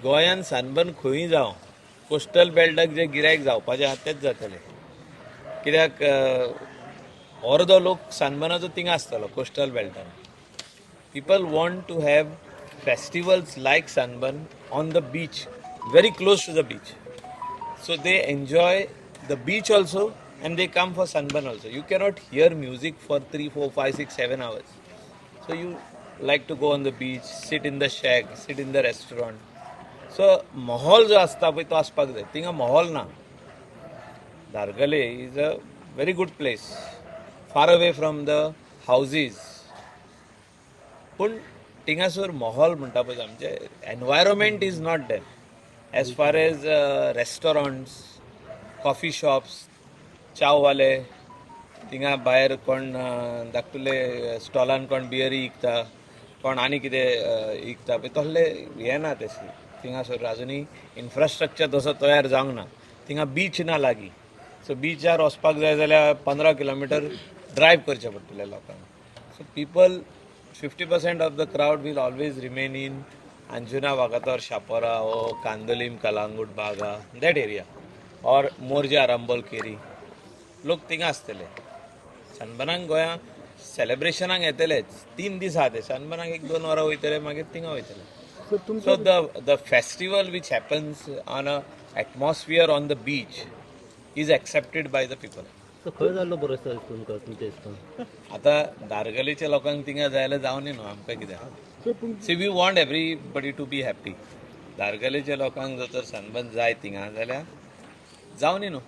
गोंयान सनबर्न खंयूय जावं, कोस्टल बेल्टाक जे गिरायक जावपाचें आहा तेच जातले, कित्याक अर्दो लोक सनबर्नाचो थिंगा आसतलो coastal बेल्टान. People want to have festivals like sunburn on the beach, very close to the beach. So they enjoy the beach also and they come for sunburn also. You cannot hear music for 3, 4, 5, 6, 7 hours. So you like to go on the beach, sit in the shack, sit in the restaurant. So माहोल जो आसता पळय तो आसपाक जाय. थिंगा माहोल ना. Dargale is a very good place, far away from the houses, पूण थिंगासर माहोल म्हणटा पळय, आमचे environment is not there as far as restaurants, coffee shops, चाववाले, थिंगा भायर कोण धाकटुले स्टॉलान कोण बियरी विकता, कोण आनी कितें विकता पळय, तसले हें ना. तशें थिंगासर अजुनूय इन्फ्रास्ट्रक्चर तसो तयार जावंक ना. थिंगा बीच ना लागीं, सो बिचार वचपाक जाय जाल्यार 15 किलोमिटर ड्रायव्ह करचें पडटलें लोकांक. So people, 50% of the crowd will always remain in Anjuna, Vagator, Chapora or Candolim, Calangute, Baga, that area, or Morjim, Arambol, Keri. लोक थिंगा आसतले. सनबर्नाक गोंया सेलिब्रेशनाक येतलेच. 3 दीस आहा ते. सनबर्नाक एक दोन वरां वयतले, मागीर थिंगा वयतले. सो तुमचो So the festival which happens on a atmosphere on the beach is accepted by the people. So खंय जाल्लो बरो दिसता तुमकां, तुमच्या हिसपान? आता दारगलीच्या लोकांक थिंगा जाय जाल्यार जावनी न्हू, आमकां कित्याक? सो पूण See, we want everybody to be happy. दारगलीच्या लोकांक जर तर सनबर्न जाय थिंगा जाल्यार जावनी न्हू.